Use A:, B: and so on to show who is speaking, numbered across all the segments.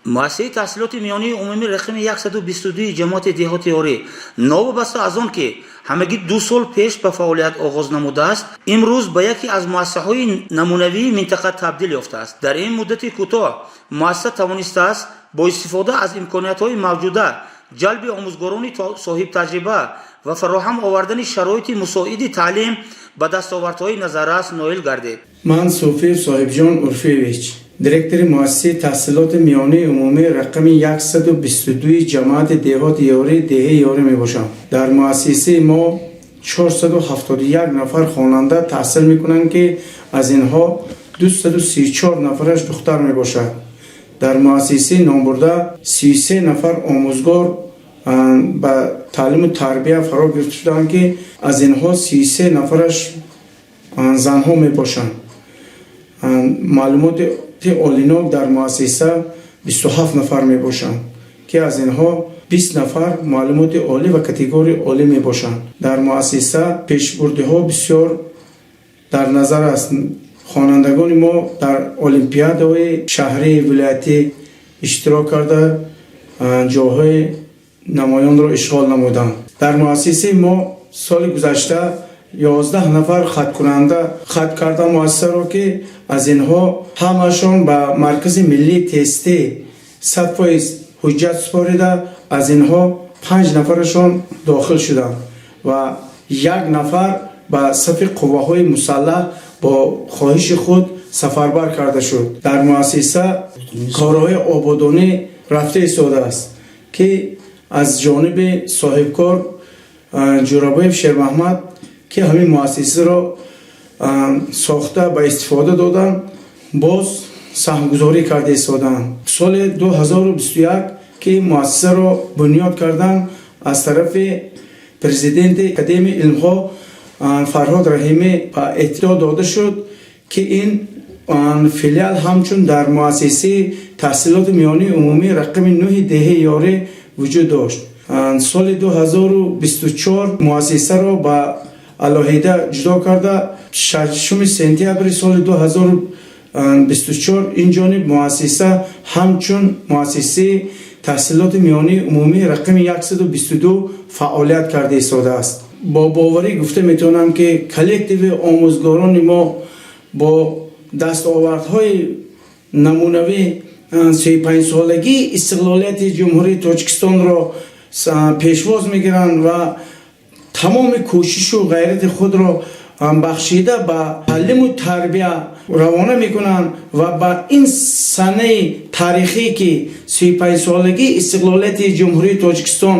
A: Муассисаи таҳсилоти миёнаи умумӣ рақами 122 ҷамоати деҳоти Ёрӣ, новобаста аз он ки ҳамагӣ 2 сол пеш ба фаъолият оғоз намудааст, имрӯз ба яке аз муассисаҳои намунавии минтақа табдил ёфтааст. Дар ин муддати кӯтоҳ муассиса тавонистааст бо истифода аз имкониятҳои мавҷуда, ҷалби омӯзгорони соҳибтаҷриба ва фароҳам овардани шароити мусоиди таълим ба дастовардҳои назаррас ноил гардид.
B: Ман Суфиев Соҳибҷон Урфиевич, директори муассисаи таҳсилоти миёнаи умумӣ рақами 122 ҷамоати деҳоти Ёрӣ, деҳаи Ёрӣ мебошам. Дар муассисаи мо 471 нафар хонанда таҳсил мекунанд, ки аз инҳо 234 нафараш духтар мебошад. Дар муассисаи номбурда 33 нафар омӯзгор ба таълиму тарбия фаро гирифта шудаанд, ки аз инҳо 33 нафараш занҳо мебошанд. Маълумоти олинок дар муассиса 27 нафар мебошанд, ки аз инҳо 20 нафар маълумоти олӣ ва категорияи олӣ мебошанд. Дар муассиса пешбурдиҳо бисёр дар назар аст. Хонандагони мо дар олимпиадаҳои шаҳрии вилоятӣ иштирок карда, ҷойҳои намоёнро ишғол намуданд. Дар муассисаи мо соли гузашта 11 нафар хаткунанда хат карда муассисаро, ки аз инҳо ҳамашон ба Маркази миллии тестӣ 100% ҳуҷҷат супорида, аз инҳо панҷ нафарашон дохил шуданд ва як нафар ба сафи қувваҳои мусаллаҳ бо хоҳиши худ сафарбар карда шуд. Дар муассиса корҳои ободонӣ рафта истодааст, ки аз ҷониби соҳибкор Ҷӯрабоев Шермаҳмад, ки ҳамин муассисаро сохта ба истифода доданд, боз саҳмгузорӣ карда истодаанд. Соли 2021, ки муассисаро бунёд карданд, аз тарафи президенти Академияи илмҳо Фарҳод Раҳимӣ ба эътироф дода шуд, ки ин филиал ҳамчун дар муассисаи таҳсилоти миёнаи умумӣ рақами 9 деҳаи Ёрӣ вуҷуд дошт. Соли 2024 муассисаро ба алоҳида ҷудо карда, 6 сентябри соли 2024 ин ҷониб муассиса ҳамчун муассисаи таҳсилоти миёнаи умумӣ рақами 122 фаъолият карда истодааст. Бо боварӣ гуфта метавонам, ки коллективи омӯзгорони мо бо дастовардҳои намунавӣ 35-солагии истиқлолияти Ҷумҳурии Тоҷикистонро пешвоз мегиранд ва тамоми кӯшишу ғайрати худро бахшида ба таълиму тарбия равона мекунанд ва ба ин санаи таърихӣ, ки 35-солагии истиқлолияти Ҷумҳурии Тоҷикистон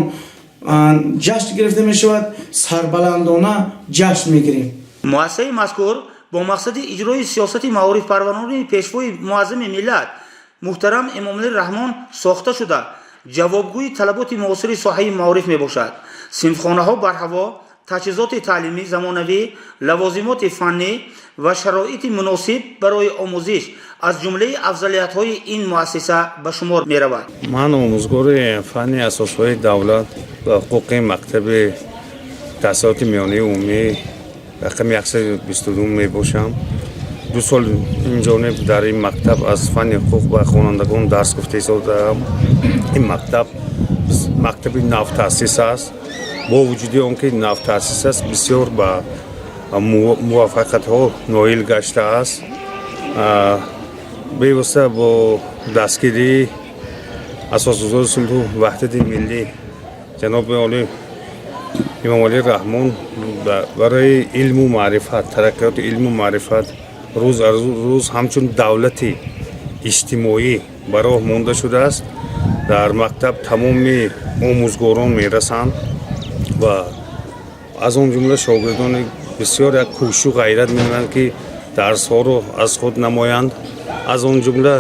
B: ҷашн гирифта мешавад, сарбаландона ҷашн мегирем.
A: Муассисаи мазкур бо мақсади иҷрои сиёсати маорифпарваронаи Пешвои муаззами миллат муҳтарам Эмомалӣ Раҳмон сохта шуда, ҷавобгӯи талаботи муосири соҳаи маориф мебошад. Синфхонаҳо барҳаво, таҷҳизоти таълимӣ замонавӣ, лавозимоти фаннӣ ва шароити муносиб барои омӯзиш аз ҷумлаи афзалиятҳои ин муассиса ба шумор меравад.
C: Ман омӯзгори фанни асосҳои давлат ва ҳуқуқи мактаби таҳсилоти миёнаи умумӣ рақами 122 мебошам. 2 сол инҷониб дар ин мактаб аз фанни ҳуқуқ ба хонандагон дарс гуфта истодаам. Ин мактаб мактаби навтаъсис аст. Бо вуҷуди он ки навтаъсис аст, бисёр ба муваффақиятҳо ноил гаштааст. Бевосита бо дастгирии Асосгузори сулҳу ваҳдати миллӣ, ҷаноби олӣ Эмомалӣ Раҳмон, барои илму маърифат, тараққиёти илму маърифат рӯз аз рӯз ҳамчун давлати иҷтимоӣ ба роҳ монда шудааст. Дар мактаб тамоми омӯзгорон мерасанд ва аз он ҷумла шогирдони бисёр як кӯшшу ғайрат мекунанд, ки дарсҳоро аз худ намоянд. Аз он ҷумла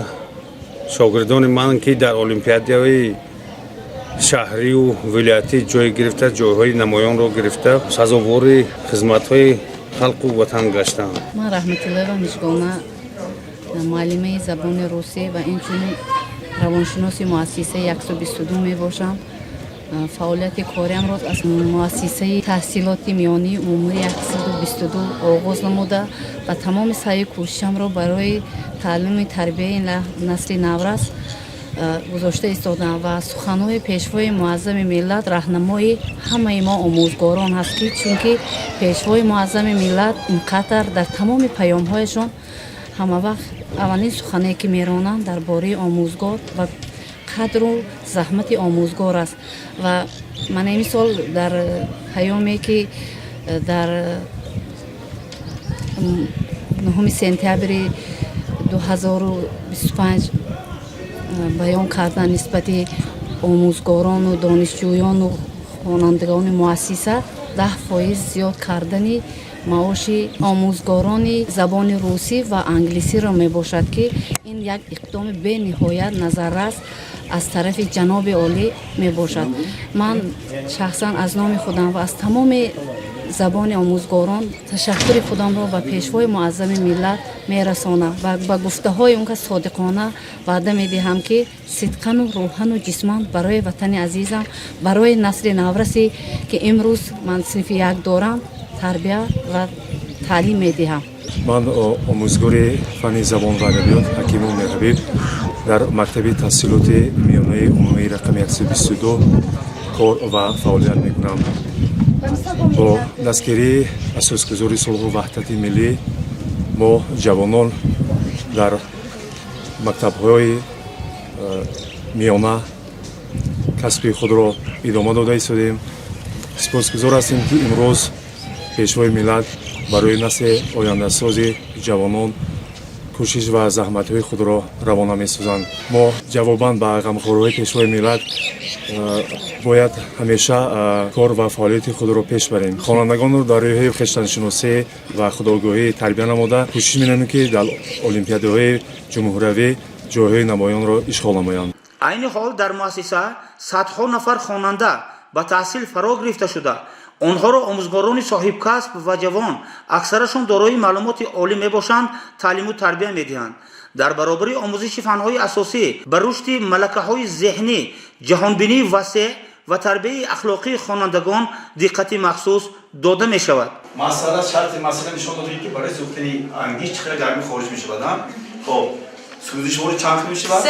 C: шогирдони ман, ки дар олимпиадаҳои шаҳрию вилоятӣ ҷой гирифта, ҷойҳои намоёнро гирифта, сазовори хизматҳои халқу ватан гаштанд.
D: Ман Раҳматуллоева Мижгона, муаллимаи забони русӣ ва инчунин равоншиноси муассисаи 122 мебошам. Фаъолияти кориамро аз муассисаи таҳсилоти миёнии умумии 122 оғоз намуда ва тамоми саъю кӯшишамро барои таълими тарбияи насли наврас. Гузошта истоданд ва суханҳои Пешвои Муаззами миллат раҳнамои ҳамаи мо омӯзгорон ҳаст, ки чунки Пешвои Муаззами миллат ин қадар дар тамоми паёмҳояшон ҳама вақт аввалин сухане ки меронанд, дар бораи омӯзгор ва қадру заҳмати омӯзгор аст. Ва мана имсол дар паёме, ки дар 9 сентябри 2025 баён кардан нисбати омӯзгорону донишҷӯёну хонандагони муассиса, 10% зиёд кардани маоши омӯзгорони забони русӣ ва англисиро мебошад, ки ин як иқдоми бениҳоят назаррас аз тарафи ҷаноби олӣ мебошад. Ман шахсан аз номи худам ва аз тамоми забони омӯзгорон ташаккури худамро ба Пешвои Муаззами миллат мерасонам ва ба гуфтаҳои он кас содиқона ваъда медиҳам, ки сидқану рӯҳану ҷисман барои ватани азизам, барои насли наврасе, ки имрӯз ман синфи як дорам, тарбия ва таълим медиҳам.
E: Ман омӯзгори фанни забон ва адабиёт Ҳакиму Меҳрабиб дар мактаби таҳсилоти миёнаи умумии рақами 122 кор ва фаъолият мекунам. Бо дастгирии Асосгузори сулҳу ваҳдати миллӣ мо ҷавонон дар мактабҳои миёна касби худро идома дода истодем. Сипосгузор ҳастем, ки имрӯз Пешвои миллат барои насли ояндасози ҷавонон кӯшиш ва заҳматҳои худро равона месозанд. Мо ҷавобан ба ғамхориҳои Пешвои миллат бояд ҳамеша кор ва фаъолияти худро пеш барем, хонандагонро дар рӯҳияи хештаншиносӣ ва худогоҳӣ тарбия намуда, кӯшиш менамоем, ки дар олимпиадаҳои ҷумҳуриявӣ ҷойҳои намоёнро ишғол намоянд.
A: Айни ҳол дар муассиса садҳо нафар хонанда ба таҳсил фаро гирифта шуда, онҳоро омӯзгорони соҳибкасб ва ҷавон, аксарашон дорои маълумоти олӣ мебошанд, таълиму тарбия медиҳанд. Дар баробари омӯзиши фанҳои асосӣ ба рушди малакаҳои зеҳнӣ, ҷаҳонбинии васеъ ва тарбияи ахлоқии хонандагон диққати махсус дода мешавад.
F: Масъала, шарти масъала нишон додем, ки барои сӯхтани ангишт чӣ қадар гармӣ хориҷ мешавад. Хоб, сӯзишворӣ чанд хел мешавад?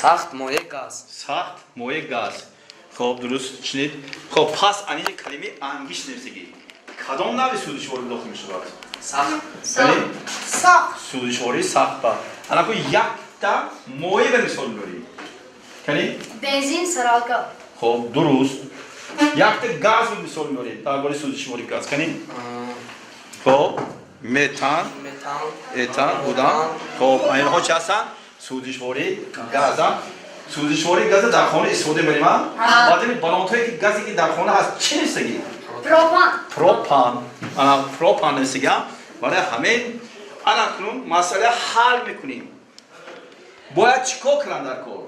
G: Сахт, моеъ, газ.
F: Сахт, моеъ, газ. Хоб, дуруст шунид. Хоб, пас анини калимаи ангишт нависагӣ кадом навъи сӯзишворӣ дохил мешавад?
G: Сахт.
F: Сахт, сӯзишвории сахт. Ба анаку якта моеъ ба мисол меорӣ, кани?
H: Бензин, саралка.
F: Хоб, дуруст. Якта газ ба мисол меорӣ, дар бораи сӯзишвории газ, кани? Хоб, метан.
G: Метан.
F: Этан, бутан. Хоб, инҳо чи ҳастанд? Сӯзишвории газа. Сӯзишвории газа дар хона истифода мебарем. Баъдани баллонҳое, ки газе, ки дар хона ҳаст, чӣ нависагӣ?
H: Пропан.
F: Пропан, ана пропан нависагӣ. Барои ҳамин ана акнун масъала ҳал мекунем. Бояд чӣ кор кунам дар кор,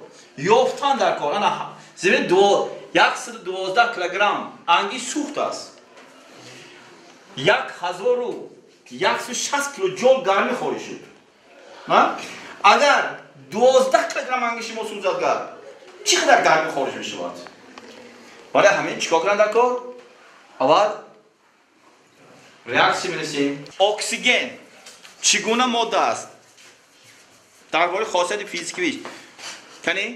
F: ёфтан дар кор. Ана зимин 112 килограмм ангишт сӯхт аст, 1160 килоҷоул гармӣ хориҷ шуд. Агар 12 килограмм ангишти мо сӯзад, гар чӣ қадар гармӣ хориҷ мешавад? Барои ҳамин чӣ кор кунам дар кор? Аввал реаксия менависем. Оксиген чӣ гуна модда аст? Дар бораи хосияти физикивиш, кани?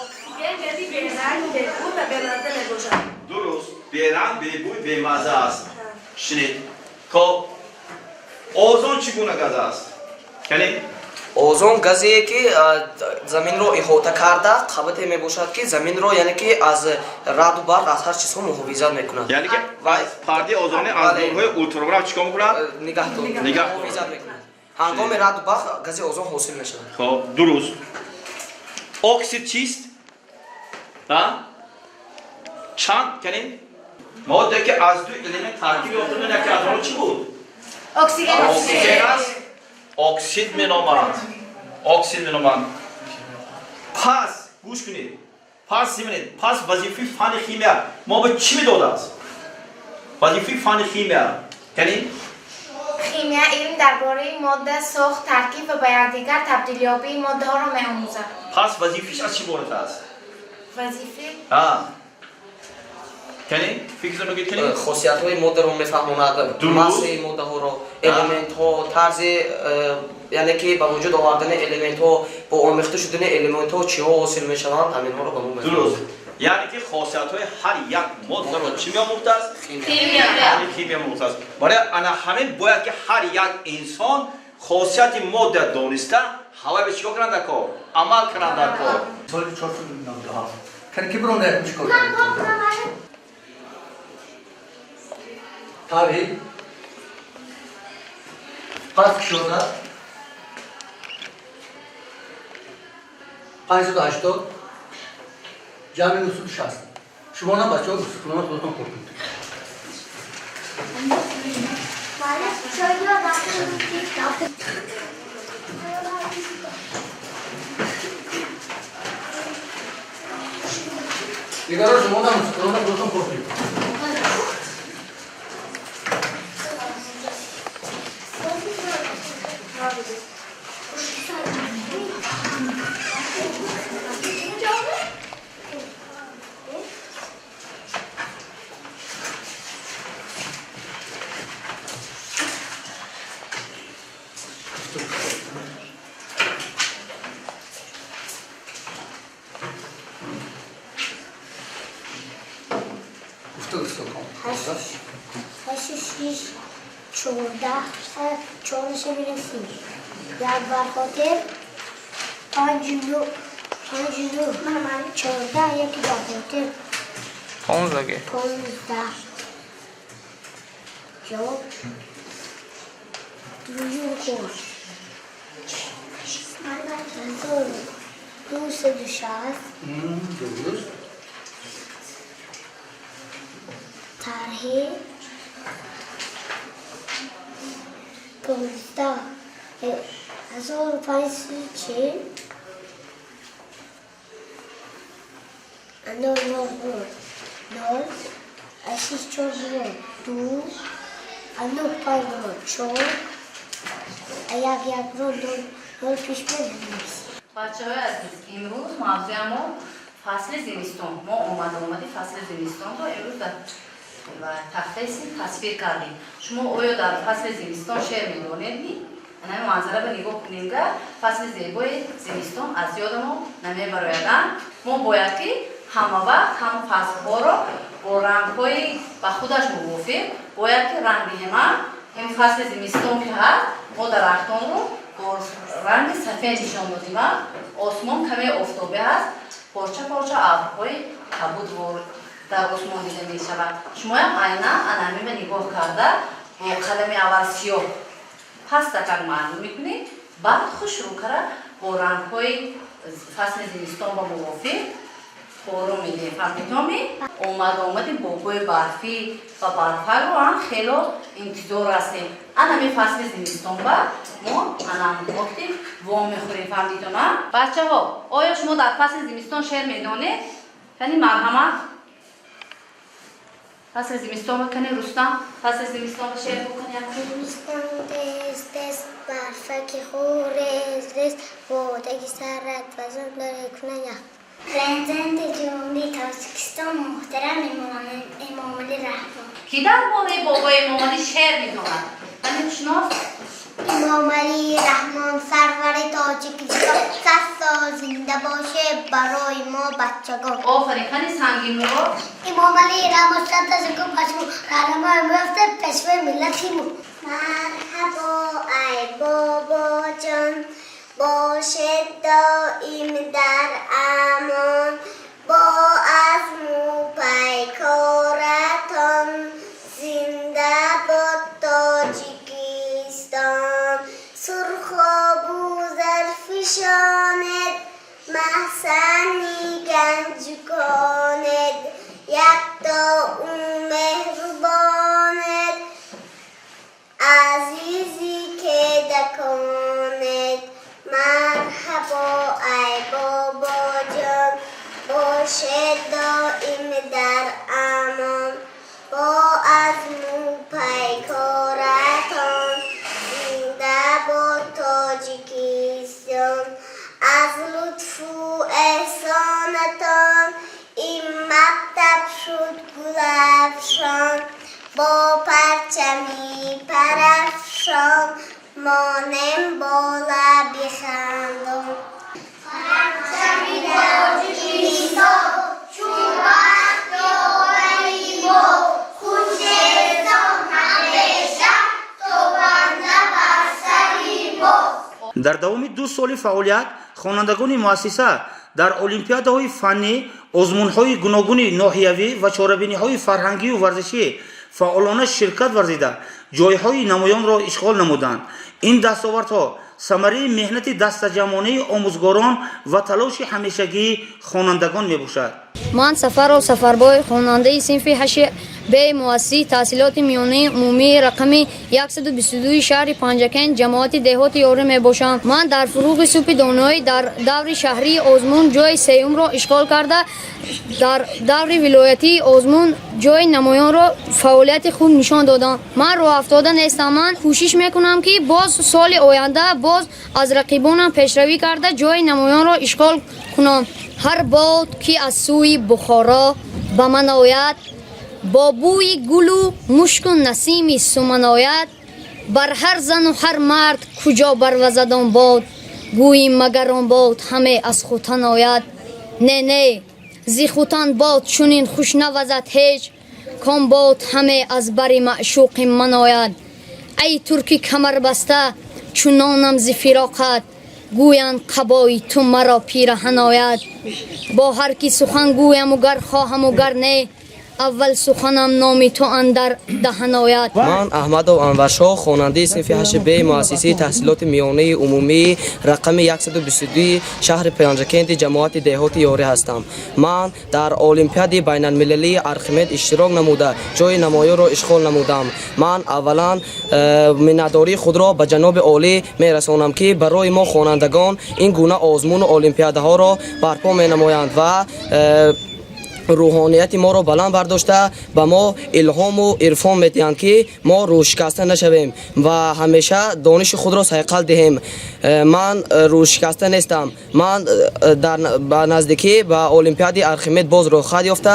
H: Оксиген гази беранг, бебӯ ва бемазза мебошад.
F: Дуруст, беранг, бебӯй, бемазза аст. Шунид. Хоб, озон чӣ гуна газ аст, кани?
G: Озон газе, ки заминро иҳота карда, қабате мебошад, ки заминро, яъне ки аз раъду барқ, аз ҳар чизҳо муҳофизат мекунад.
F: Яъне ки пардаи озонӣ аз нурҳои ултрабунафш чӣ кор мекунад?
G: Нигаҳ
F: Нигаҳ.
G: муҳофизат мекунад. Ҳангоми раъду барқ гази озон ҳосил мешавад.
F: Хоб, дуруст. Оксид чист? А чанд, кани? Модде, ки аз ду элемент таркиб ёфта, яке аз онҳо чӣ буд?
H: Оксиген.
F: Оксиген аст, оксид меноманд, оксид меноманд. Пас гӯш кунед, пас бибинед, пас вазифаи фани химия мо ба чӣ медодааст? Вазифаи фани химия, яъне?
H: Химия илм дар бораи модда, сохт, таркиб ва ба якдигар табдилёбии моддаҳоро меомӯзад.
F: Пас вазифааш аз чӣ иборат аст?
H: Вазифа.
F: А. Кани фикр бигӯед, кани.
G: Хосиятҳои моддаро мефаҳмонад, массаи моддаҳоро, элементҳо, тарзи, яъне ки ба вуҷуд овардани элементҳо, бо омехта шудани элементҳо чиҳо ҳосил мешаванд, ҳаминҳоро ба мо.
F: Дуруст, яъне ки хосиятҳои ҳар як моддаро чӣ меомӯхтааст? Химия меомӯхтааст. Барои ана ҳамин бояд ки ҳар як инсон хосияти модда дониста, ҳавайро чикор кунанд дар кор, амал кунанд дар кор.
I: Соли 497 кани ки биронда чикор кардем? Тарҳи пас кушода 580 ҷамъи 960. Шумо на, бачаҳо, устухонона худатон кор кунед. Дигаро, шумо на, устухонона худатон кор кунед.
J: Ҳашту шиш, 14, чордаша менависем. Як бар хотир панҷу нӯ, панҷу нӯ, 14, яки бар хотир
G: 15.
J: 15. Ҷавоб дуюм кор. 1260.
I: Дуруст.
J: Тарҳи 15, 1540, нол, нол, нол, нол, шиш, чор, нол, ду, нӯ, панҷ, нол, чор, як, як, нол, нол, нол, пеш менависем.
D: Бачаҳои азиз, имрӯз мавзӯи мо фасли зимистон. Мо омада омади фасли зимистонро имрӯз дар тахтаи синф тасвир кардем. Шумо оё дар фасли зимистон шеър медонед? Ни анами манзара ба нигоҳ кунем, га фасли зебои зимистон аз ёдамо намебарояд. Мо бояд ки ҳама вақт ҳам фаслҳоро бо рангҳои ба худаш мувофиқ бояд ки ранг диҳем. Ин фасли зимистон ки ҳаст, мо дарахтонро бо ранги сафед нишон додем. Осмон каме офтобӣ аст, порча порча абрҳои кабуд дар осмон дида мешавад. Шумоям айнан анамима нигоҳ карда, бо қалами аввал сиёҳ пастакак маълум мекунед, баъд хушрӯ кара бо рангҳои фасли зимистон ба мувофиқ ором медиҳем. Фаҳмидоми? Омад омади бобои барфӣ ва барфаро ҳам хело интизор ҳастем. Анами фасли зимистон ба мо анам вақти во мехӯрем. Фаҳмидона, бачаҳо? Оё шумо дар фасли зимистон шеър медонед? Кани, марҳамат, фасли зимистон ба. Кани, Рустам, фасли зимистон ба шеър букун як.
J: Зимистон тез тез барфаки хуб рез рез бодаги сарат вазон дاره кунад ях. Президенти Ҷумҳурии Тоҷикистон муҳтарам Эмомалӣ Раҳмон.
D: Ки дар бораи бобои Эмомалӣ шеър медонад? Кани, Хушнос.
J: Эмомалӣ Раҳмон, сарвари Тоҷикистон, 100 сол зинда боше барои мо бачагон.
D: Офарин. Кани, Сангинуро.
J: Эмомалӣ Раҳмон, сад ташаккур ба шумо, қаҳрамони мо ҳастед, пешвои миллати мо. Марҳабо, ай бобоҷон, бошед доим дар амон, бо азму пайкоратон зинда бод Тоҷикистон. Сурхобу зарфишонед, маҳсани ганҷконед, якто ӯ меҳрубонед, азизи кедаконед. Марҳабо, ай бобоҷон, бошед доим дар амон, бо азму пайкоратон зинда бод Тоҷикистон. Аз лутфу эҳсонатон ин мактаб шуд. Ёрон монем бола бихандон. Парчами Тоҷикистон чу бахт ёвари мо, хуршедон ҳамеша тобанда бар сари мо.
A: Дар давоми 2 соли фаъолият хонандагони муассиса дар олимпиадаҳои фаннӣ, озмунҳои гуногуни ноҳиявӣ ва чорабиниҳои фарҳангию варзишӣ фаъолона ширкат варзида, ҷойҳои намоёнро ишғол намуданд. Ин дастовардҳо самараи меҳнати дастаҷамъонаи омӯзгорон ва талоши ҳамешагии хонандагон мебошад.
K: Ман Сафаров Сафарбой, хонандаи синфи ҳашти Б муассисаи таҳсилоти миёнаи умумии рақами 122 шаҳри Панҷакент, ҷамоати деҳоти Ёрӣ мебошам. Ман дар Фурӯғи субҳи доноӣ дар даври шаҳрии озмун ҷои сеюмро ишғол карда, дар даври вилоятии озмун ҷои намоёнро фаъолияти хуб нишон додам. Ман роҳафтода нестам. Ман кӯшиш мекунам, ки боз соли оянда боз аз рақибонам пешравӣ карда, ҷои намоёнро ишғол кунам. Ҳар бод, ки аз сӯи Бухоро ба ман ояд, бо бӯи гулу мушку насими суман ояд. Бар ҳар зану ҳар мард куҷо барвазад он бод, гӯӣ магар он бод ҳаме аз Хутан ояд. Не, не, зи Хутан бод чунин хуш навазад ҳеҷ, кон бод ҳаме аз бари маъшуқи ман ояд. Ай турки камарбаста, чунонам зи фироқат, гӯянд қабои ту маро пираҳан ояд. Бо ҳар ки сухан гӯяму гар хоҳаму гар не, аввал суханам номи ту андар даҳан ояд.
G: Ман Аҳмадов Анваршоҳ, хонандаи синфи 8 Б муассисаи таҳсилоти миёнаи умумии рақами 122 шаҳри Панҷакенти ҷамоати деҳоти Ёрӣ ҳастам. Ман дар олимпиади байналмилалии Архимед иштирок намуда, ҷои намоёнро ишғол намудам. Ман аввалан миннатдории худро ба ҷаноби олӣ мерасонам, ки барои мо хонандагон ин гуна озмуну олимпиадаҳоро барпо менамоянд ва рӯҳонияти моро баланд бардошта, ба мо илҳому ирфон медиҳанд, ки мо рӯҳшикаста нашавем ва ҳамеша дониши худро сайқал диҳем. Ман рӯҳшикаста нестам. Ман ба наздикӣ ба олимпиади Архимед боз рӯйхат ёфта,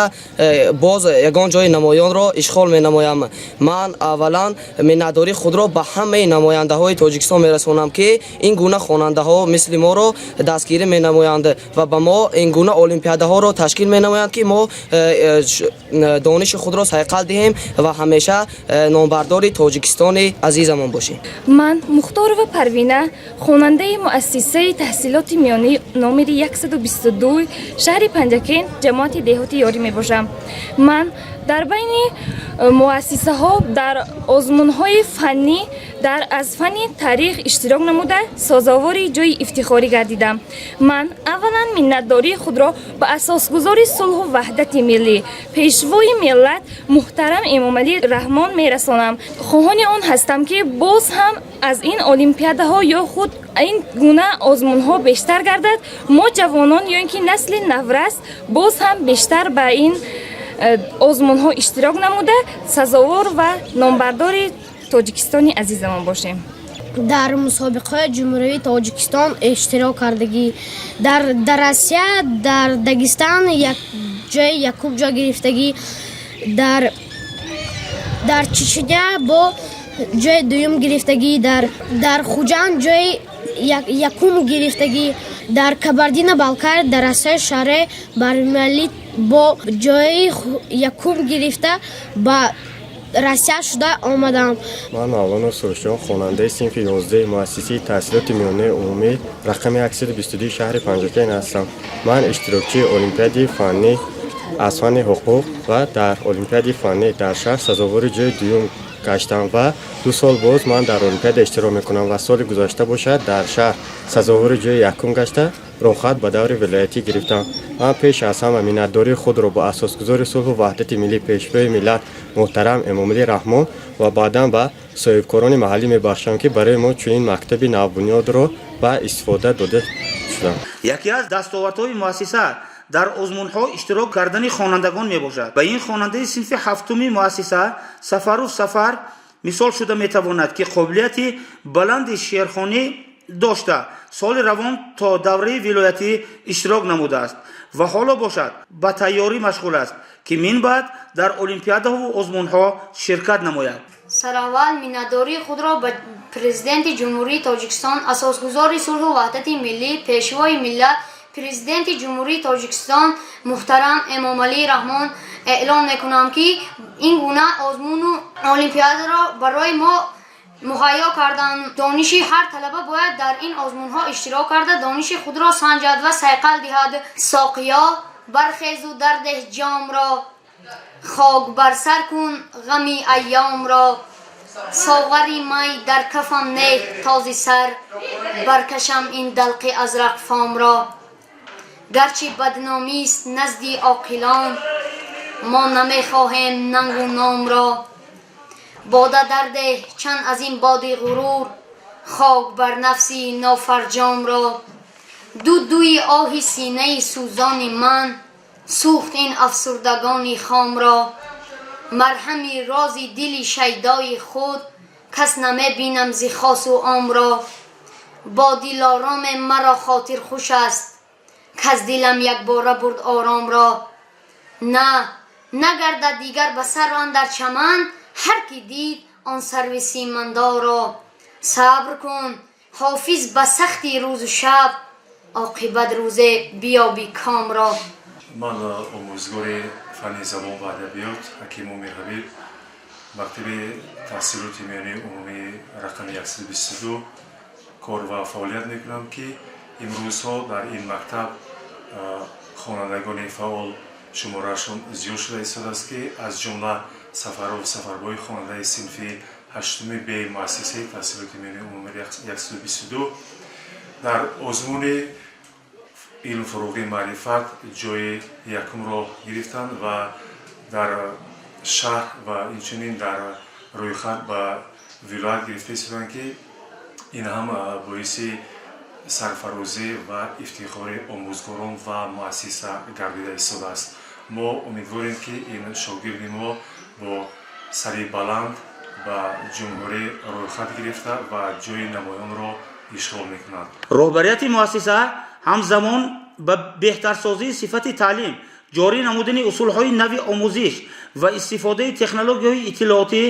G: боз ягон ҷои намоёнро ишғол менамоям. Ман аввалан миннатдории худро ба ҳамаи намояндаҳои Тоҷикистон мерасонам, ки ин гуна хонандаҳо мисли моро дастгирӣ менамоянд ва ба мо ин гуна олимпиадаҳоро ташкил менамоянд, ки мо дониши худро сайқал диҳем ва ҳамеша номбардори Тоҷикистони азизамон бошем.
L: Ман Мухторова Парвина, хонандаи муассисаи таҳсилоти миёнаи номери 122 шаҳри Панҷакент, ҷамоати деҳоти Ёрӣ мебошам. Ман дар байни муассисаҳо дар озмунҳои фаннӣ дар аз фанни таърих иштирок намуда, сазовори ҷои ифтихорӣ гардидам. Ман аввалан миннатдории худро ба асосгузори сулҳу ваҳдати миллӣ, Пешвои миллат муҳтарам Эмомалӣ Раҳмон мерасонам. Хоҳони он ҳастам, ки боз ҳам аз ин олимпиадаҳо ё худ ин гуна озмунҳо бештар гардад. Мо ҷавонон ё ин ки насли наврас боз ҳам бештар ба ин озмунҳо иштирок намуда, сазовор ва номбардори Тоҷикистони азизамон бошем.
M: Дар мусобиқаҳои Ҷумҳурии Тоҷикистон иштирок кардагӣ, дар Россия, дар Дагистан як ҷои якум ҷой гирифтагӣ, дар Чечня бо ҷои дуюм гирифтагӣ, дар Хуҷанд ҷои якум гирифтагӣ, дар Кабардино Балкар, дар Россияи шаҳри Бармали бо ҷои якум гирифта, ба Россия шуда омадам.
N: Ман Мавлонов Сурушҷон, хонандаи синфи 11 муассисаи таҳсилоти миёнаи умумӣ рақами 122 шаҳри Панҷакент ҳастам. Ман иштирокчии олимпиади фаннӣ аз фанни ҳуқуқ ва дар олимпиади фаннӣ дар шаҳр сазовори ҷои дуюм гаштам ва 2 сол боз ман дар олимпиада иштирок мекунам ва соли гузашта бошад, дар шаҳр сазовори ҷои якум гашта, роҳхат ба даври вилоятӣ гирифтам. Ман пеш аз ҳама миннатдории худро ба асосгузори сулҳу ваҳдати миллӣ, Пешвои миллат муҳтарам Эмомалӣ Раҳмон ва баъдан ба соҳибкорони маҳаллӣ мебахшам, ки барои мо чунин мактаби навбунёдро ба истифода дода шуданд.
A: Яке аз дастовардҳои муассиса дар озмунҳо иштирок кардани хонандагон мебошад. Ба ин хонандаи синфи ҳафтуми муассиса Сафаров Сафар мисол шуда метавонад, ки қобилияти баланди шеърхонӣ дошта, соли равон то давраи вилоятӣ иштирок намудааст ва ҳоло бошад, ба тайёрӣ машғул аст, ки минбаъд дар олимпиадаҳову озмунҳо ширкат намояд.
K: Сараввал миннатдории худро ба Президенти Ҷумҳурии Тоҷикистон, асосгузори сулҳу ваҳдати миллӣ, Пешвои миллат, Президенти Ҷумҳурии Тоҷикистон муҳтарам Эмомалӣ Раҳмон эълон мекунам, ки ин гуна озмуну олимпиадаро барои мо муҳайё карданд. Дониши ҳар талаба бояд дар ин озмунҳо иштирок карда, дониши худро санҷад ва сайқал диҳад. Соқиё, бархезу дардеҳ ҷомро, хок бар сар кун ғами айёмро, соғари май дар кафам неҳ, този сар баркашам ин далқи азрақфомро. Гарчи бадномист назди оқилон, мо намехоҳем нангу номро. Бода дардеҳ чанд аз ин боди ғурур, хок бар нафси нофарҷомро. Ду дуи оҳи синаи сӯзони ман сӯхт ин афсурдагони хомро. Марҳами рози дили шайдои худ кас намебинам зи хосу омро. Бо дилороме маро хотир хуш аст, каз дилам якбора бурд оромро. На нагардад дигар ба сар андар чаман ҳар ки дид он сарви симандорро. Сабр кун, ҳофиз, ба сахти рӯзу шаб, оқибат рӯзе биёби комро.
E: Ман омӯзгори фанни забон ва адабиёт Ҳакиму Мирҳабиб, мактаби таҳсилоти миёнаи умумии рақами 122 кор ва фаъолият мекунам, ки имрӯзҳо дар ин мактаб хонандагони фаъол шумораашон зиёд шуда истодааст, ки аз ҷумла Сафаров Сафарбои, хонандаи синфи ҳаштуми Б муассисаи таҳсилоти миёнаи умумии 122, дар озмуни илм, фурӯғи маърифат ҷои якумро гирифтанд ва дар шаҳр ва инчунин дар рӯйхат ба вилоят гирифта истоданд, ки ин ҳам боиси сарфарозӣ ва ифтихори омӯзгорон ва муассиса гардида истодааст. Мо умедворем, ки ин шогирди мо бо сари баланд ба ҷумҳурӣ рӯйхат гирифта ва ҷои намоёнро ишғол мекунад.
A: Роҳбарияти муассиса ҳамзамон ба беҳтарсозии сифати таълим, ҷорӣ намудани усулҳои нави омӯзиш ва истифодаи технологияҳои иттилоотӣ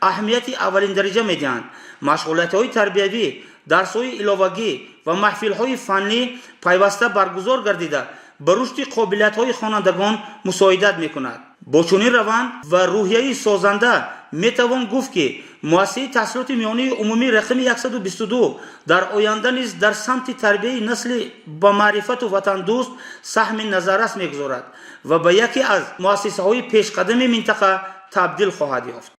A: аҳамияти аввалиндараҷа медиҳанд. Машғулиятҳои тарбиявӣ, дарсҳои иловагӣ ва маҳфилҳои фаннӣ пайваста баргузор гардида, ба рушди қобилиятҳои хонандагон мусоидат мекунад. Бо чунин раванд ва рӯҳияи созанда метавон гуфт, ки муассисаи таҳсилоти миёнаи умумии рақами 122 дар оянда низ дар самти тарбияи насли ба маърифату ватандӯст саҳми назаррас мегузорад ва ба яке аз муассисаҳои пешқадами минтақа табдил хоҳад ёфт.